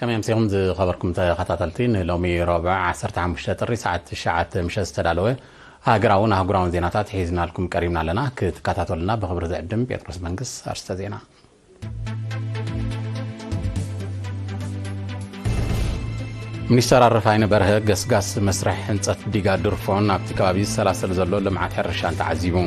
ከመይ ኣምሲኹም ዝኸበርኩም ተኸታተልቲ፣ ንሎሚ ረቡዕ ዓሰርተ ሓሙሽተ ጥሪ ሰዓት ትሽዓተ ምሸት ዝተዳለወ ሃገራውን ኣህጉራውን ዜናታት ሒዝናልኩም ቀሪብና ኣለና። ክትከታተሉና ብኽብሪ ዝዕድም ጴጥሮስ መንግስ። ኣርስተ ዜና። ሚኒስተር ኣረፋይነ በርሀ ገስጋስ መስርሕ ህንጸት ዲጋ ድርፎን ኣብቲ ከባቢ ዝሰላሰል ዘሎ ልምዓት ሕርሻን ተዓዚቡ።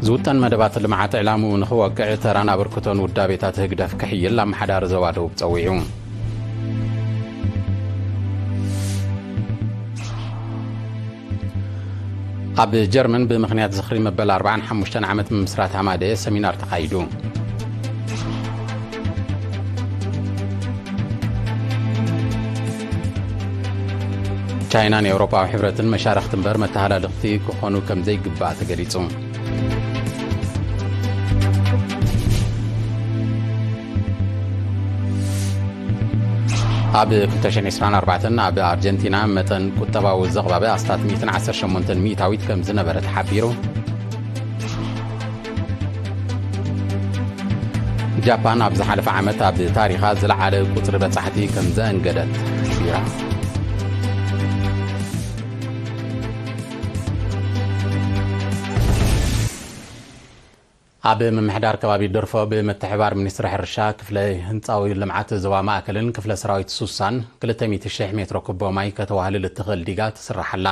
ዝውጠን መደባት ልምዓት ዕላምኡ ንኽወቅዕ ተራን ኣበርክቶን ውዳቤታት ህግደፍ ክሕይል ኣመሓዳሪ ዞባ ደቡብ ጸዊዑ። ኣብ ጀርመን ብምኽንያት ዝኽሪ መበል ኣርባዓን ሓሙሽተን ዓመት ምምስራት ሃማደ ሰሚናር ተኻይዱ። ቻይናን ኤውሮጳዊ ሕብረትን መሻርኽቲ እምበር መተሃላልኽቲ ክኾኑ ከም ዘይግባእ ተገሊጹ። ኣብ ክልተ ሽሕን ዕስራን ኣርባዕተን ኣብ ኣርጀንቲና መጠን ቁጠባዊ ዘቕባበ ኣስታት ሚእትን ዓሰርተ ሸሞንተን ሚእታዊት ከም ዝነበረ ተሓቢሩ። ጃፓን ኣብ ዝሓለፈ ዓመት ኣብ ታሪኻ ዝለዓለ ቁጽሪ በጻሕቲ ከም ዘእንገደት ሓቢራ። ኣብ ምምሕዳር ከባቢ ደርፎ ብምትሕባር ሚኒስትሪ ሕርሻ፣ ክፍለ ህንጻዊ ልምዓት ዞባ ማእከልን ክፍለ ሰራዊት ሱሳን ክልተ ሚእቲ ሺሕ ሜትሮ ኩቦ ማይ ከተዋህልል እትኽእል ዲጋ ትስራሕ ኣላ።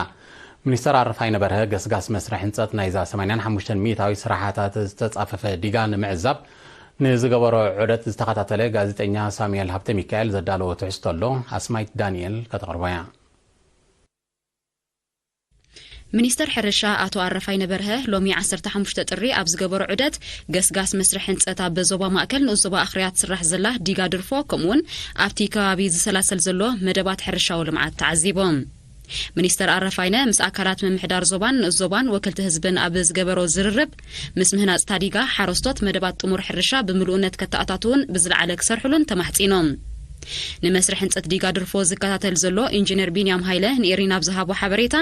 ሚኒስተር ኣረፋይነ በርሀ ገስጋስ መስርሕ ህንጸት ናይዛ ሰማንያን ሓሙሽተን ሚእታዊ ስራሓታት ዝተጻፈፈ ዲጋ ንምዕዛብ ንዝገበሮ ዑደት ዝተኸታተለ ጋዜጠኛ ሳሙኤል ሃብተ ሚካኤል ዘዳለዎ ትሕዝቶ ኣሎ፣ ኣስማይት ዳንኤል ከተቕርቦ እያ። ሚኒስተር ሕርሻ ኣቶ ኣረፋይነ በርሀ ሎሚ ዓሰርተ ሓሙሽተ ጥሪ ኣብ ዝገበሮ ዑደት፣ ገስጋስ መስርሕ ህንጸት ኣብ ዞባ ማእከል ንኡስ ዞባ ኣኽርያ ትስራሕ ዘላ ዲጋ ድርፎ፣ ከምኡውን ኣብቲ ከባቢ ዝሰላሰል ዘሎ መደባት ሕርሻዊ ልምዓት ተዓዚቦም። ሚኒስተር ኣረፋይነ ምስ ኣካላት ምምሕዳር ዞባን ንኡስ ዞባን ወከልቲ ህዝብን ኣብ ዝገበሮ ዝርርብ፣ ምስ ምህናጽ ታዲጋ ሓረስቶት መደባት ጥሙር ሕርሻ ብምሉእነት ከተኣታትዉን ብዝለዓለ ክሰርሕሉን ተማሕጺኖም። ንመስርሕ ህንጸት ዲጋ ድርፎ ዝከታተል ዘሎ ኢንጂነር ቢንያም ሃይለ ንኤሪና ኣብ ዝሃቦ ሓበሬታ፣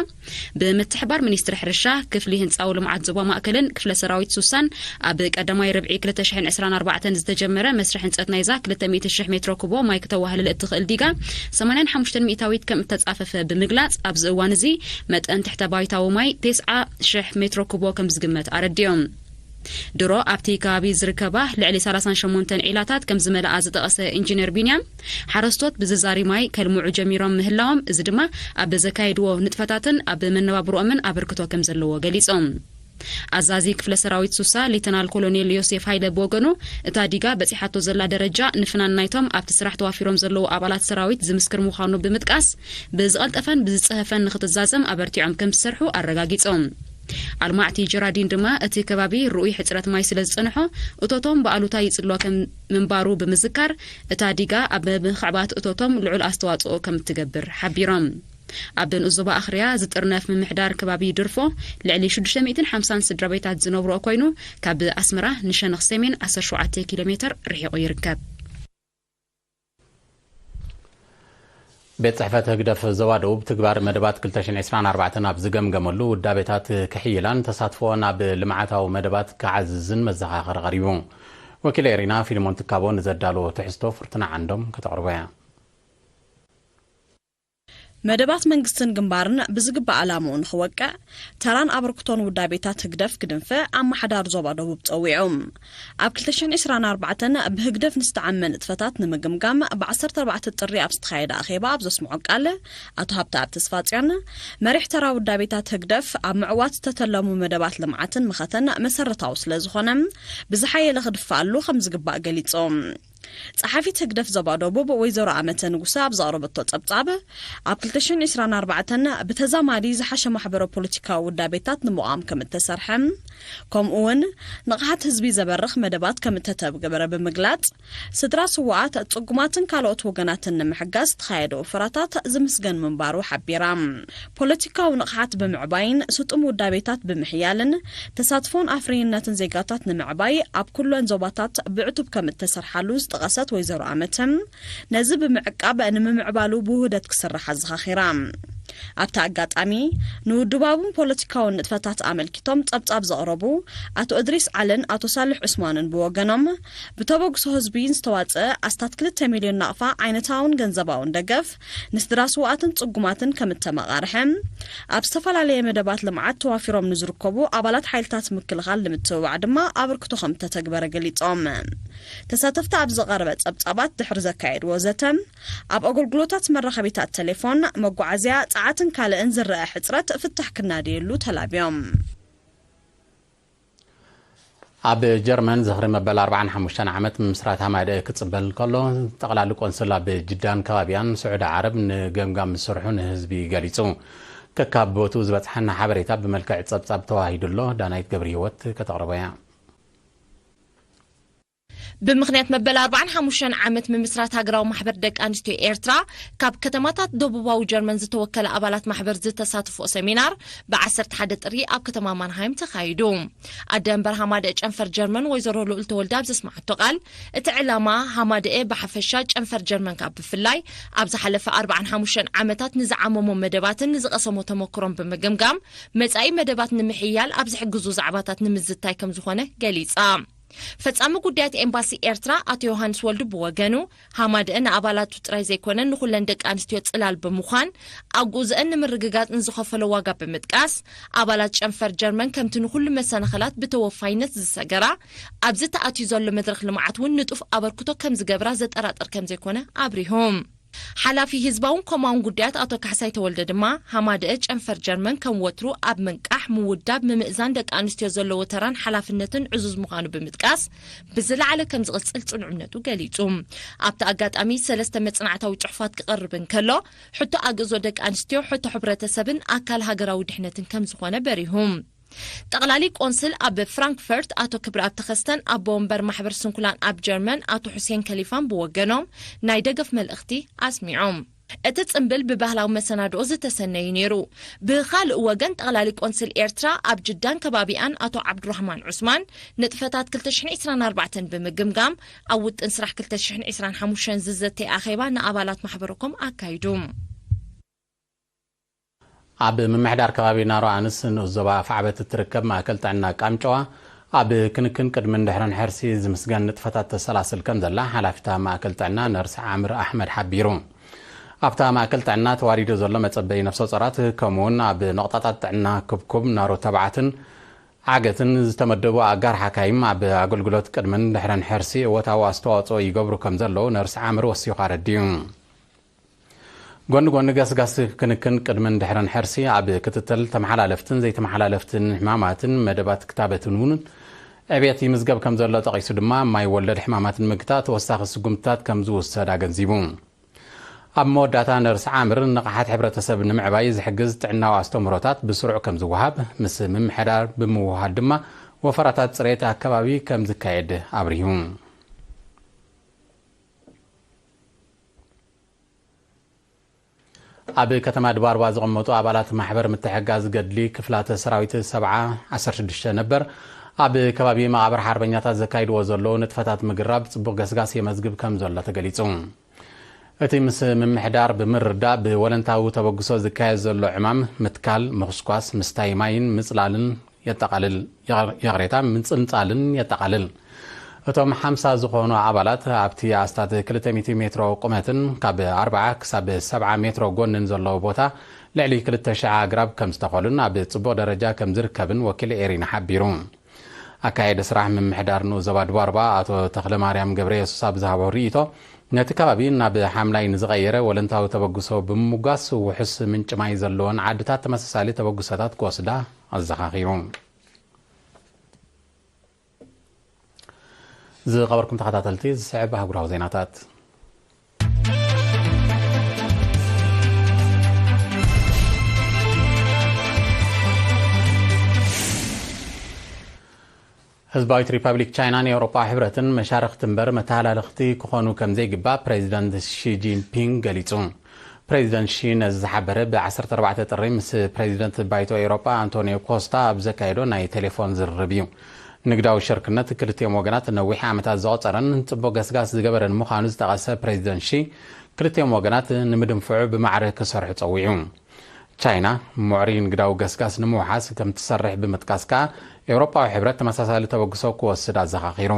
ብምትሕባር ሚኒስትሪ ሕርሻ፣ ክፍሊ ህንጻዊ ልምዓት ዞባ ማእከልን ክፍለ ሰራዊት ሱሳን ኣብ ቀዳማይ ርብዒ ክልተ ሽሕን ዕስራን ኣርባዕተን ዝተጀመረ መስርሕ ህንጸት ናይዛ ክልተ ሚእቲ ሺሕ ሜትሮ ኩቦ ማይ ክተዋህልል እትኽእል ዲጋ ሰማንያን ሓሙሽተን ሚእታዊት ከም እተጻፈፈ ብምግላጽ፣ ኣብዚ እዋን እዚ መጠን ትሕተ ባይታዊ ማይ ተስዓ ሽሕ ሜትሮ ኩቦ ከም ዝግመት ኣረዲኦም። ድሮ ኣብቲ ከባቢ ዝርከባ ልዕሊ ሰላሳን ሸሞንተን ዒላታት ከም ዝመልኣ ዝጠቐሰ ኢንጂነር ቢንያም፣ ሓረስቶት ብዝዛሪ ማይ ከልምዑ ጀሚሮም ምህላዎም፣ እዚ ድማ ኣብ ዘካየድዎ ንጥፈታትን ኣብ መነባብሮኦምን ኣበርክቶ ከም ዘለዎ ገሊጾም። ኣዛዚ ክፍለ ሰራዊት ሱሳ ሌተናል ኮሎኔል ዮሴፍ ሃይለ ብወገኑ፣ እታ ዲጋ በጺሓቶ ዘላ ደረጃ ንፍናን ናይቶም ኣብቲ ስራሕ ተዋፊሮም ዘለዉ ኣባላት ሰራዊት ዝምስክር ምዃኑ ብምጥቃስ፣ ብዝቐልጠፈን ብዝጸፈፈን ንኽትዛዘም ኣበርቲዖም ከም ዝሰርሑ ኣረጋጊጾም። ኣልማዕቲ ጀራዲን ድማ እቲ ከባቢ ርኡይ ሕጽረት ማይ ስለ ዝጸንሖ፣ እቶቶም ብኣሉታ ይጽሎ ከም ምንባሩ ብምዝካር፣ እታ ዲጋ ኣብ ምኽዕባት እቶቶም ልዑል ኣስተዋጽኦ ከም እትገብር ሓቢሮም። ኣብ ንኡስ ዞባ ኣኽርያ ዝጥርነፍ ምምሕዳር ከባቢ ድርፎ፣ ልዕሊ ሽዱሽተ ሚእትን ሓምሳን ስድራ ቤታት ዝነብርኦ ኮይኑ፣ ካብ ኣስመራ ንሸነኽ ሰሜን ዓሰርተ ሸውዓተ ኪሎ ሜትር ርሒቑ ይርከብ። ቤት ጽሕፈት ህግደፍ ዞባ ደቡብ ትግባር መደባት ክልተ ሽሕን ዕስራን ኣርባዕተን ኣብ ዝገምገመሉ፣ ውዳቤታት ክሕይላን ተሳትፎ ናብ ልምዓታዊ መደባት ክዓዝዝን መዘኻኸሪ ቀሪቡ። ወኪል ኤሪና ፊልሞን ትካቦ ንዘዳለዎ ትሕዝቶ ፍርቱና ዓንዶም ከተቕርቦ እያ። መደባት መንግስትን ግንባርን ብዝግባእ ዕላምኡ ንኽወቅዕ፣ ተራን ኣበርክቶን ውዳቤታት ህግደፍ ክድንፍዕ ኣመሓዳሪ ዞባ ደቡብ ጸዊዑ። ኣብ ክልተ ሽሕን ዕስራን ኣርባዕተን ብህግደፍ ንዝተዓመ ንጥፈታት ንምግምጋም፣ ብ ዓሰርተ ኣርባዕተ ጥሪ ኣብ ዝተኻየደ ኣኼባ ኣብ ዘስምዖ ቃል፣ ኣቶ ሃብተኣብ ተስፋጽዮን፣ መሪሕ ተራ ውዳቤታት ህግደፍ ኣብ ምዕዋት ዝተተለሙ መደባት ልምዓትን ምኸተን መሰረታዊ ስለ ዝኾነ፣ ብዝሓየለ ክድፋኣሉ ከም ዝግባእ ገሊጹ። ጸሓፊት ህግደፍ ዞባ ደቡብ ወይዘሮ ኣመተ ንጉሰ ኣብ ዘቕረበቶ ጸብጻብ፣ ኣብ ክልተ ሽሕን ዕስራን ኣርባዕተን ብተዛማዲ ዝሓሸ ማሕበረ ፖለቲካዊ ውዳቤታት ንምቋም ከም እተሰርሐ፣ ከምኡ እውን ንቕሓት ህዝቢ ዘበርኽ መደባት ከም እተተግበረ ብምግላጽ፣ ስድራ ስዉኣት፣ ጽጉማትን ካልኦት ወገናትን ንምሕጋዝ ዝተኻየደ ወፈራታት ዝምስገን ምንባሩ ሓቢራ። ፖለቲካዊ ንቕሓት ብምዕባይን ስጡም ውዳቤታት ብምሕያልን ተሳትፎን ኣፍርይነትን ዜጋታት ንምዕባይ ኣብ ኩለን ዞባታት ብዕቱብ ከም እተሰርሓሉ ዝጠቐሰት ወይዘሮ ኣመተ፣ ነዚ ብምዕቃብ ንምምዕባሉ ብውህደት ክስራሕ ኣዘኻኺራ። ኣብቲ ኣጋጣሚ፣ ንውድባውን ፖለቲካውን ንጥፈታት ኣመልኪቶም ጸብጻብ ዘቕረቡ ኣቶ እድሪስ ዓልን ኣቶ ሳልሕ ዑስማንን ብወገኖም፣ ብተበግሶ ህዝቢ ዝተዋጸ ኣስታት ክልተ ሚልዮን ናቕፋ ዓይነታውን ገንዘባውን ደገፍ ንስድራ ስውኣትን ጽጉማትን ከም እተመቓርሐ፣ ኣብ ዝተፈላለየ መደባት ልምዓት ተዋፊሮም ንዝርከቡ ኣባላት ሓይልታት ምክልኻል ንምትብባዕ ድማ ኣበርክቶ ከም እተተግበረ ገሊጾም። ተሳተፍቲ ኣብ ዝቐረበ ጸብጻባት ድሕሪ ዘካየድዎ ዘተ፣ ኣብ ኣገልግሎታት መራኸቢታት ቴሌፎን፣ መጓዓዝያ፣ ጸዓትን ካልእን ዝረኣ ሕጽረት ፍታሕ ክናደየሉ ተላብዮም። ኣብ ጀርመን ዝኽሪ መበል ኣርባዓን ሓሙሽተን ዓመት ምምስራት ሃማደኤ ክጽበል እንከሎ፣ ጠቕላሊ ቆንስል ኣብ ጅዳን ከባቢያን ስዑዲ ዓረብ ንገምጋም ስርሑ ንህዝቢ ገሊጹ። ከካብ ቦትኡ ዝበጽሓና ሓበሬታ ብመልክዕ ጸብጻብ ተዋሂዱ ኣሎ። ዳናይት ገብረ ህይወት ከተቕርቦ እያ። ብምኽንያት መበል ኣርባዓን ሓሙሽተን ዓመት ምምስራት ሃገራዊ ማሕበር ደቂ ኣንስትዮ ኤርትራ፣ ካብ ከተማታት ደቡባዊ ጀርመን ዝተወከለ ኣባላት ማሕበር ዝተሳትፎ ሰሚናር፣ ብ ዓሰርተ ሓደ ጥሪ ኣብ ከተማ ማንሃይም ተኻይዱ። ኣደ መንበር ሃማደኤ ጨንፈር ጀርመን ወይዘሮ ልኡል ተወልደ ኣብ ዘስማዓቶ ቃል፣ እቲ ዕላማ ሃማደኤ ብሓፈሻ፣ ጨንፈር ጀርመን ካብ ብፍላይ፣ ኣብ ዝሓለፈ ኣርባዓን ሓሙሽተን ዓመታት ንዝዓመሞ መደባትን ንዝቐሰሞ ተመክሮን ብምግምጋም፣ መጻኢ መደባት ንምሕያል ኣብ ዝሕግዙ ዛዕባታት ንምዝታይ ከም ዝኾነ ገሊጻ። ፈጻሚ ጉዳያት ኤምባሲ ኤርትራ ኣቶ ዮሃንስ ወልዱ ብወገኑ፣ ሃማደኤ ንኣባላቱ ጥራይ ዘይኮነ ንኹለን ደቂ ኣንስትዮ ጽላል ብምዃን፣ ኣብ ጉዕዘአን ንምርግጋጽ ንዝኸፈሎ ዋጋ ብምጥቃስ፣ ኣባላት ጨንፈር ጀርመን ከምቲ ንኹሉ መሰናኸላት ብተወፋይነት ዝሰገራ፣ ኣብዚ ተኣትዩ ዘሎ መድረኽ ልምዓት እውን ንጡፍ ኣበርክቶ ከም ዝገብራ ዘጠራጥር ከም ዘይኮነ ኣብሪሁ። ሓላፊ ህዝባውን ኮማውን ጉዳያት ኣቶ ካሕሳይ ተወልደ ድማ፣ ሃማደኤ ጨንፈር ጀርመን ከም ወትሩ ኣብ ምንቃሕ፣ ምውዳብ፣ ምምእዛን ደቂ ኣንስትዮ ዘለዎ ተራን ሓላፍነትን ዕዙዝ ምዃኑ ብምጥቃስ፣ ብዝለዓለ ከም ዝቕጽል ጽኑዕ እምነቱ ገሊጹ። ኣብቲ ኣጋጣሚ ሰለስተ መጽናዕታዊ ጽሑፋት ክቐርብ እንከሎ፣ ሕቶ ኣግእዞ ደቂ ኣንስትዮ፣ ሕቶ ሕብረተሰብን ኣካል ሃገራዊ ድሕነትን ከም ዝኾነ በሪሁ። ጠቕላሊ ቆንስል ኣብ ፍራንክፈርት ኣቶ ክብረኣብ ተኸስተን ኣቦ ወንበር ማሕበር ስንኩላን ኣብ ጀርመን ኣቶ ሑሴን ከሊፋን ብወገኖም ናይ ደገፍ መልእኽቲ ኣስሚዖም። እቲ ጽምብል ብባህላዊ መሰናድኦ ዝተሰነዩ ነይሩ። ብኻልእ ወገን፣ ጠቕላሊ ቆንስል ኤርትራ ኣብ ጅዳን ከባቢኣን ኣቶ ዓብዱራህማን ዑስማን፣ ንጥፈታት ክልተ ሽሕን ዕስራን ኣርባዕተን ብምግምጋም፣ ኣብ ውጥን ስራሕ ክልተ ሽሕን ዕስራን ሓሙሽተን ዝዘተየ ኣኼባ ንኣባላት ማሕበረኮም ኣካይዱ። ኣብ ምምሕዳር ከባቢ ናሮ ኣንስ ንኡስ ዞባ ኣፍዓበት እትርከብ ማእከል ጥዕና ቃምጨዋ፣ ኣብ ክንክን ቅድምን ድሕርን ሕርሲ ዝምስገን ንጥፈታት ተሰላስል ከም ዘላ ሓላፊታ ማእከል ጥዕና ነርስ ዓምር ኣሕመድ ሓቢሩ። ኣብታ ማእከል ጥዕና ተዋሪዱ ዘሎ መጸበዪ ነፍሰ ጾራት፣ ከምኡውን ኣብ ነቑጣታት ጥዕና ክብኩብ፣ ናሮ ተባዓትን ዓገትን ዝተመደቡ ኣጋር ሓካይም ኣብ ኣገልግሎት ቅድምን ድሕርን ሕርሲ እወታዊ ኣስተዋጽኦ ይገብሩ ከም ዘለዉ ነርስ ዓምር ወሲኹ ኣረዲኡ። ጎኒ ጎኒ ገስጋስ ክንክን ቅድምን ድሕርን ሕርሲ፣ ኣብ ክትትል ተመሓላለፍትን ዘይተመሓላለፍትን ሕማማትን መደባት ክታበትን እውን ዕብየት ይምዝገብ ከም ዘሎ ጠቒሱ ድማ፣ ማይ ወለድ ሕማማት ንምግታእ ተወሳኺ ስጉምትታት ከም ዝውሰድ ኣገንዚቡ። ኣብ መወዳእታ ነርስ ዓምር፣ ንቕሓት ሕብረተሰብ ንምዕባይ ዝሕግዝ ጥዕናዊ ኣስተምህሮታት ብስሩዕ ከም ዝወሃብ፣ ምስ ምምሕዳር ብምውህሃድ ድማ ወፈራታት ጽሬት ኣከባቢ ከም ዝካየድ ኣብሪሁ። ኣብ ከተማ ድባርባ ዝቕመጡ ኣባላት ማሕበር ምትሕግጋዝ ገድሊ ክፍላተ ሰራዊት ሰብዓ ዓሰርተ ሽዱሽተ ነበር፣ ኣብ ከባቢ መቓብር ሓርበኛታት ዘካይድዎ ዘለዉ ንጥፈታት ምግራብ ጽቡቕ ገስጋስ የመዝግብ ከም ዘሎ ተገሊጹ። እቲ ምስ ምምሕዳር ብምርዳእ ብወለንታዊ ተበግሶ ዝካየድ ዘሎ ዕማም፣ ምትካል፣ ምኹስኳስ፣ ምስታይ ማይን ምጽላልን የጠቓልል። ይቕሬታ፣ ምጽንጻልን የጠቓልል። እቶም ሓምሳ ዝኾኑ ኣባላት ኣብቲ ኣስታት ክልተ ሚእቲ ሜትሮ ቁመትን ካብ ኣርብዓ ክሳብ ሰብዓ ሜትሮ ጎንን ዘለዎ ቦታ ልዕሊ ክልተ ሽሕ ኣግራብ ከም ዝተኸሉን ኣብ ጽቡቕ ደረጃ ከም ዝርከብን ወኪል ኤሪና ሓቢሩ። ኣካየዲ ስራሕ ምምሕዳር ንኡስ ዞባ ድባርባ ኣቶ ተኽለማርያም ገብረየሱስ ኣብ ዝሃቦ ርእይቶ፣ ነቲ ከባቢ ናብ ሓምላይ ንዝቐየረ ወለንታዊ ተበግሶ ብምምጓስ፣ ውሑስ ምንጪ ማይ ዘለወን ዓድታት ተመሳሳሊ ተበግሶታት ክወስዳ ኣዘኻኺሩ። ዝኸበርኩም ተኸታተልቲ፣ ዝስዕብ ኣህጉራዊ ዜናታት። ህዝባዊት ሪፐብሊክ ቻይናን የውሮጳ ሕብረትን መሻርኽቲ እምበር መተሃላለኽቲ ክኾኑ ከም ዘይግባእ ፕሬዚደንት ሺ ጂንፒንግ ገሊጹ። ፕሬዚደንት ሺ ነዚ ዝሓበረ ብ ዓሰርተ ኣርባዕተ ጥሪ ምስ ፕሬዚደንት ባይቶ ኤውሮጳ ኣንቶኒዮ ኮስታ ኣብ ዘካየዶ ናይ ቴሌፎን ዝርርብ እዩ። ንግዳዊ ሽርክነት ክልቲኦም ወገናት ነዊሕ ዓመታት ዘቑጸረን ጽቡቕ ገስጋስ ዝገበረን ምዃኑ ዝጠቐሰ ፕሬዚደንት ሺ፣ ክልቲኦም ወገናት ንምድንፍዑ ብማዕረ ክሰርሑ ጸዊዑ። ቻይና ምዕሩይ ንግዳዊ ገስጋስ ንምውሓስ ከም ትሰርሕ ብምጥቃስ ከኣ፣ ኤውሮጳዊ ሕብረት ተመሳሳሊ ተበግሶ ክወስድ ኣዘኻኺሩ።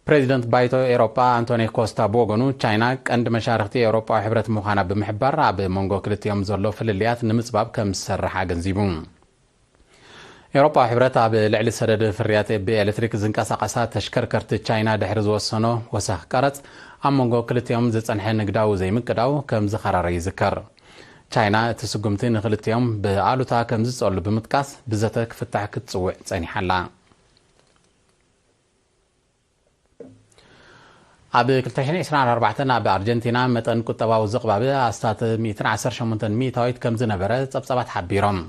ፕሬዚደንት ባይቶ ኤውሮጳ ኣንቶኒ ኮስታ ብወገኑ፣ ቻይና ቀንዲ መሻርኽቲ ኤውሮጳዊ ሕብረት ምዃና ብምሕባር፣ ኣብ መንጎ ክልቲኦም ዘሎ ፍልልያት ንምጽባብ ከም ዝሰርሕ ኣገንዚቡ። ኤውሮጳዊ ሕብረት ኣብ ልዕሊ ሰደድ ፍርያት ብኤሌክትሪክ ዝንቀሳቐሳ ተሽከርከርቲ ቻይና ድሕሪ ዝወሰኖ ወሰኽ ቀረጽ፣ ኣብ መንጎ ክልቲኦም ዝጸንሐ ንግዳዊ ዘይምቅዳው ከም ዝኸረረ ይዝከር። ቻይና እቲ ስጉምቲ ንክልቲኦም ብኣሉታ ከም ዝጸሉ ብምጥቃስ፣ ብዘተ ክፍታሕ ክትጽውዕ ጸኒሓ ኣላ። ኣብ ክልተ ሽሕን ዕስራን ኣርባዕተን ኣብ ኣርጀንቲና መጠን ቁጠባዊ ዝቕባበ ኣስታት ሚእትን ዓሰርተ ሸሞንተን ሚእታዊት ከም ዝነበረ ጸብጻባት ሓቢሮም።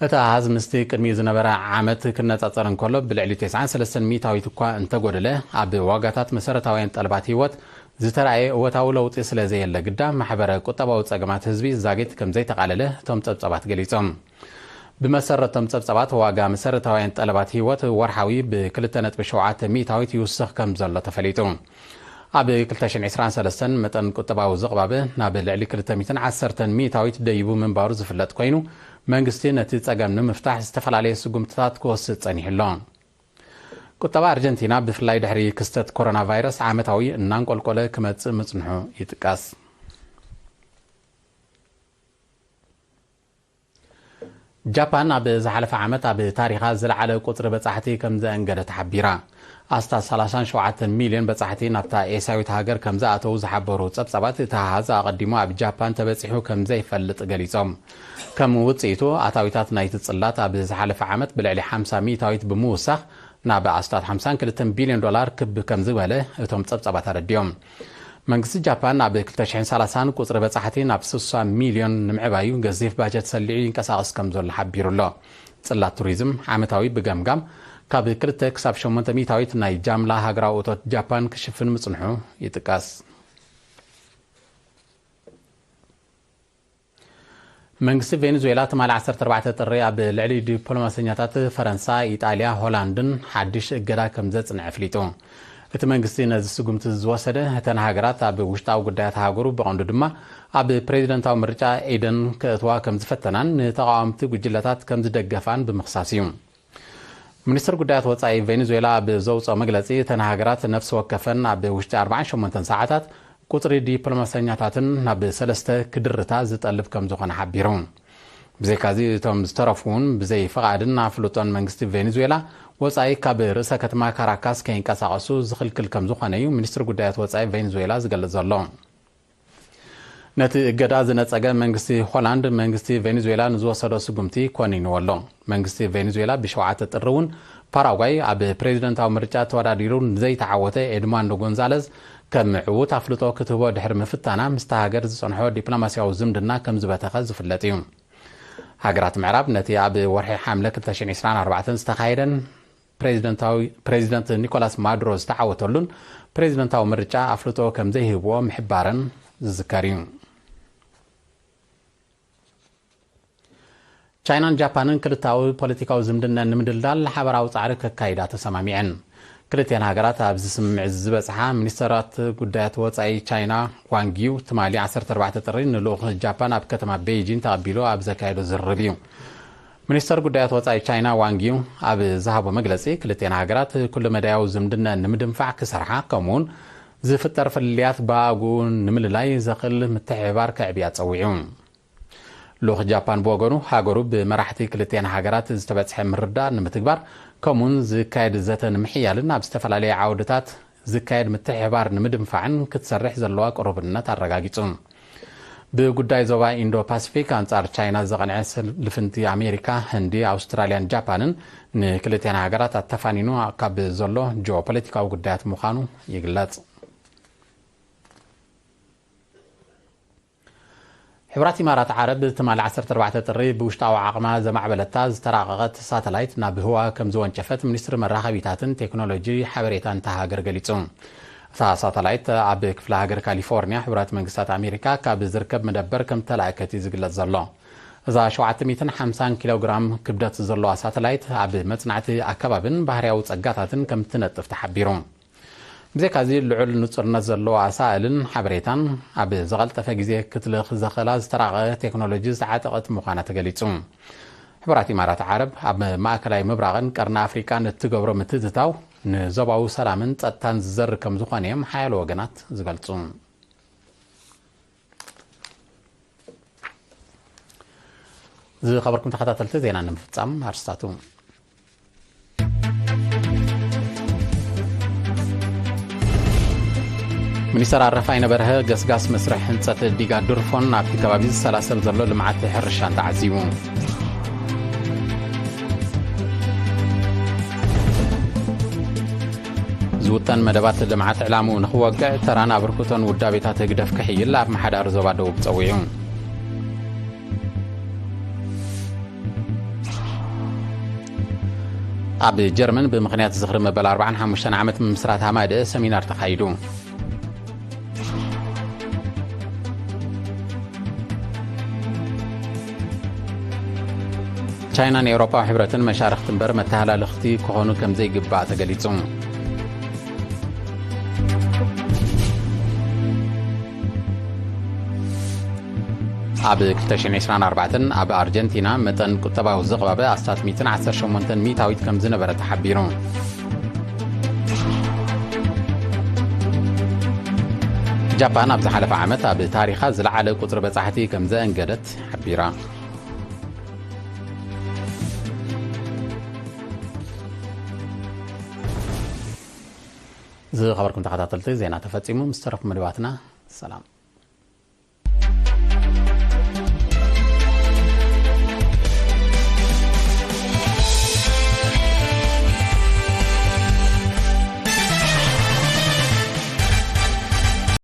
እቲ ኣሃዝ ምስቲ ቅድሚኡ ዝነበረ ዓመት ክነጻጸር እንከሎ፣ ብልዕሊ ተስዓን ሰለስተን ሚእታዊት እኳ እንተጎደለ፣ ኣብ ዋጋታት መሰረታውያን ጠለባት ህይወት ዝተራእየ እወታዊ ለውጢ ስለ ዘየለ ግዳ፣ ማሕበረ ቁጠባዊ ጸገማት ህዝቢ ዛጊት ከም ዘይተቓለለ እቶም ጸብጻባት ገሊጾም። ብመሰረቶም ጸብጻባት፣ ዋጋ መሰረታውያን ጠለባት ህይወት ወርሓዊ ብ ክልተ ነጥቢ ሸውዓተ ሚእታዊት ይውስኽ ከም ዘሎ ተፈሊጡ። ኣብ ክልተ ሽሕን ዕስራን ሰለስተን መጠን ቁጠባዊ ዝቕባበ ናብ ልዕሊ ክልተ ሚእትን ዓሰርተን ሚእታዊት ደይቡ ምንባሩ ዝፍለጥ ኮይኑ፣ መንግስቲ ነቲ ጸገም ንምፍታሕ ዝተፈላለየ ስጉምትታት ክወስድ ጸኒሑ ኣሎ። ቁጠባ ኣርጀንቲና፣ ብፍላይ ድሕሪ ክስተት ኮሮና ቫይረስ፣ ዓመታዊ እናንቆልቆለ ክመጽእ ምጽንሑ ይጥቀስ። ጃፓን ኣብ ዝሓለፈ ዓመት ኣብ ታሪኻ ዝለዓለ ቁጽሪ በጻሕቲ ከም ዘእንገደት ሓቢራ። ኣስታት ሰላሳን ሸውዓተን ሚልዮን በጻሕቲ ናብታ ኤስያዊት ሃገር ከም ዝኣተዉ ዝሓበሩ ጸብጻባት፣ እቲ ኣሃዝ ኣቐዲሙ ኣብ ጃፓን ተበጺሑ ከም ዘይፈልጥ ገሊጾም። ከም ውጽኢቱ፣ ኣታዊታት ናይቲ ጽላት ኣብ ዝሓለፈ ዓመት ብልዕሊ ሓምሳ ሚእታዊት ብምውሳኽ፣ ናብ ኣስታት ሓምሳን ክልተን ቢልዮን ዶላር ክብ ከም ዝበለ እቶም ጸብጻባት ኣረዲኦም። መንግስቲ ጃፓን ኣብ ክልተ ሽሕን ሰላሳን ቁጽሪ በጻሕቲ ናብ ስሳ ሚልዮን ንምዕባዩ ገዚፍ ባጀት ሰሊዑ ይንቀሳቐስ ከም ዘሎ ሓቢሩ ኣሎ። ጽላት ቱሪዝም ዓመታዊ ብገምጋም ካብ ክልተ ክሳብ ሸሞንተ ሚእታዊት ናይ ጃምላ ሃገራዊ እቶት ጃፓን ክሽፍን ምጽንሑ ይጥቀስ። መንግስቲ ቬኔዙዌላ ትማሊ ዓሰርተ ኣርባዕተ ጥሪ ኣብ ልዕሊ ዲፕሎማሰኛታት ፈረንሳ፣ ኢጣልያ፣ ሆላንድን ሓድሽ እገዳ ከም ዘጽንዐ ኣፍሊጡ። እቲ መንግስቲ ነዚ ስጉምቲ ዝወሰደ፣ እተን ሃገራት ኣብ ውሽጣዊ ጉዳያት ሃገሩ፣ ብቐንዱ ድማ ኣብ ፕሬዚደንታዊ ምርጫ ኢደን ከእትዋ ከም ዝፈተናን ንተቓወምቲ ጉጅለታት ከም ዝደገፋን ብምኽሳስ እዩ። ሚኒስትር ጉዳያት ወጻኢ ቬኔዙዌላ ኣብ ዘውጽኦ መግለጺ፣ እተን ሃገራት ነፍሲ ወከፈን ኣብ ውሽጢ ኣርባዓን ሸሞንተን ሰዓታት ቁጽሪ ዲፕሎማሰኛታትን ናብ ሰለስተ ክድርታ ዝጠልብ ከም ዝኾነ ሓቢሩ። ብዘይካዚ፣ እቶም ዝተረፉ እውን ብዘይ ፍቓድን ኣፍልጦን መንግስቲ ቬኔዙዌላ ወጻኢ ካብ ርእሰ ከተማ ካራካስ ከይንቀሳቐሱ ዝኽልክል ከም ዝኾነ እዩ ሚኒስትር ጉዳያት ወጻኢ ቬኔዙዌላ ዝገልጽ ዘሎ። ነቲ እገዳ ዝነጸገ መንግስቲ ሆላንድ፣ መንግስቲ ቬኔዙዌላ ንዝወሰዶ ስጉምቲ ኮኒንዎ ኣሎ። መንግስቲ ቬኔዙዌላ ብሸውዓተ ጥሪ እውን ፓራጓይ ኣብ ፕሬዚደንታዊ ምርጫ ተወዳዲሩ ንዘይተዓወተ ኤድማንዶ ጎንዛለዝ ከም ዕዉት ኣፍልጦ ክትህቦ ድሕሪ ምፍታና፣ ምስታ ሃገር ዝጸንሖ ዲፕሎማስያዊ ዝምድና ከም ዝበተኸ ዝፍለጥ እዩ። ሃገራት ምዕራብ ነቲ ኣብ ወርሒ ሓምለ ክልተ ሽሕን ዕስራን ኣርባዕተን ዝተኻየደን ፕሬዚደንታዊ-፣ ፕሬዚደንት ኒኮላስ ማዱሮ ዝተዓወተሉን ፕሬዚደንታዊ ምርጫ ኣፍልጦ ከም ዘይህብዎ ምሕባረን ዝዝከር እዩ። ቻይናን ጃፓንን ክልታዊ ፖለቲካዊ ዝምድና ንምድልዳል ሓበራዊ ጻዕሪ ከካይዳ ተሰማሚዐን። ክልቲኣን ሃገራት ኣብዚ ስምምዕ ዝበጽሓ ሚኒስተራት ጉዳያት ወጻኢ ቻይና ዋንጊው ትማሊ ዓሰርተ ኣርባዕተ ጥሪ ንልኡኽ ጃፓን ኣብ ከተማ ቤይጂን ተቐቢሉ ኣብ ዘካየዶ ዝርርብ እዩ። ሚኒስተር ጉዳያት ወጻኢ ቻይና ዋንጊው ኣብ ዝሃቦ መግለጺ፣ ክልቲኣን ሃገራት ኩሉ መዳያዊ ዝምድና ንምድንፋዕ ክሰርሓ፣ ከምኡውን ዝፍጠር ፍልልያት ብኣግኡ ንምልላይ ዘኽእል ምትሕብባር ከዕብያ ጸዊዑ። ልኡኽ ጃፓን ብወገኑ፣ ሃገሩ ብመራሕቲ ክልቲኣን ሃገራት ዝተበጽሐ ምርድዳእ ንምትግባር፣ ከምኡውን ዝካየድ ዘተ ንምሕያልን ኣብ ዝተፈላለየ ዓውድታት ዝካየድ ምትሕብባር ንምድንፋዕን ክትሰርሕ ዘለዋ ቅሩብነት ኣረጋጊጹ። ብጉዳይ ዞባ ኢንዶ ፓሲፊክ ኣንጻር ቻይና ዝቐንዐ ልፍንቲ ኣሜሪካ፣ ህንዲ፣ ኣውስትራልያን ጃፓንን ንክልቲኣን ሃገራት ኣተፋኒኑ ካብ ዘሎ ጂኦፖለቲካዊ ጉዳያት ምዃኑ ይግለጽ። ሕቡራት ኢማራት ዓረብ ትማሊ ዓሰርተ ኣርባዕተ ጥሪ ብውሽጣዊ ዓቕማ ዘማዕበለታ ዝተራቐቐት ሳተላይት ናብ ህዋ ከም ዝወንጨፈት ሚኒስትሪ መራኸቢታትን ቴክኖሎጂ ሓበሬታን እታ ሃገር ገሊጹ። እታ ሳተላይት ኣብ ክፍለ ሃገር ካሊፎርኒያ ሕቡራት መንግስታት ኣሜሪካ ካብ ዝርከብ መደበር ከም ተላእከት እዩ ዝግለጽ ዘሎ። እዛ ሸውዓተ ሚእትን ሓምሳን ኪሎ ግራም ክብደት ዘለዋ ሳተላይት ኣብ መጽናዕቲ ኣከባብን ባህርያዊ ጸጋታትን ከም ትነጥፍ ተሓቢሩ። ብዘይካዚ፣ ልዑል ንጹርነት ዘለዎ ኣሳእልን ሓበሬታን ኣብ ዝቐልጠፈ ግዜ ክትልእኽ ዘኽእላ ዝተራቐቐ ቴክኖሎጂ ዝዓጠቐት ምዃና ተገሊጹ። ሕቡራት ኢማራት ዓረብ ኣብ ማእከላይ ምብራቕን ቀርኒ ኣፍሪቃን እትገብሮ ምትእትታው ንዞባዊ ሰላምን ጸጥታን ዝዘሪ ከም ዝኾነ እዮም ሓያሎ ወገናት ዝገልጹ። ዝኸበርኩም ተኸታተልቲ፣ ዜና ንምፍጻም ኣርስታቱ። ሚኒስተር ኣረፋይነ በርሀ ገስጋስ መስርሕ ህንጸት ዲጋ ድርፎን ኣብቲ ከባቢ ዝሰላሰል ዘሎ ልምዓት ሕርሻን ተዓዚቡ። ዝውጠን መደባት ልምዓት ዕላምኡ ንኽወቅዕ ተራን ኣበርክቶን ውዳቤታት ህግደፍ ክሕይል ኣመሓዳሪ ዞባ ደቡብ ጸዊዑ። ኣብ ጀርመን ብምኽንያት ዝኽሪ መበል ኣርባዓን ሓሙሽተን ዓመት ምምስራት ሃማደኤ ሰሚናር ተኻይዱ። ቻይናን ኤውሮጳዊ ሕብረትን መሻርኽቲ እምበር መተሃላልኽቲ ክኾኑ ከም ዘይግባእ ተገሊጹ። ኣብ ክልተ ሽሕን ዕስራን ኣርባዕተን ኣብ ኣርጀንቲና መጠን ቁጠባዊ ዝቕባበ ኣስታት ሚእትን ዓሰርተ ሸሞንተን ሚእታዊት ከም ዝነበረ ተሓቢሩ። ጃፓን ኣብ ዝሓለፈ ዓመት ኣብ ታሪኻ ዝለዓለ ቁጽሪ በጻሕቲ ከም ዘእንገደት ሓቢራ። ዝኸበርኩም ተኸታተልቲ፣ ዜና ተፈጺሙ። ምስ ተረፉ መደባትና ሰላም።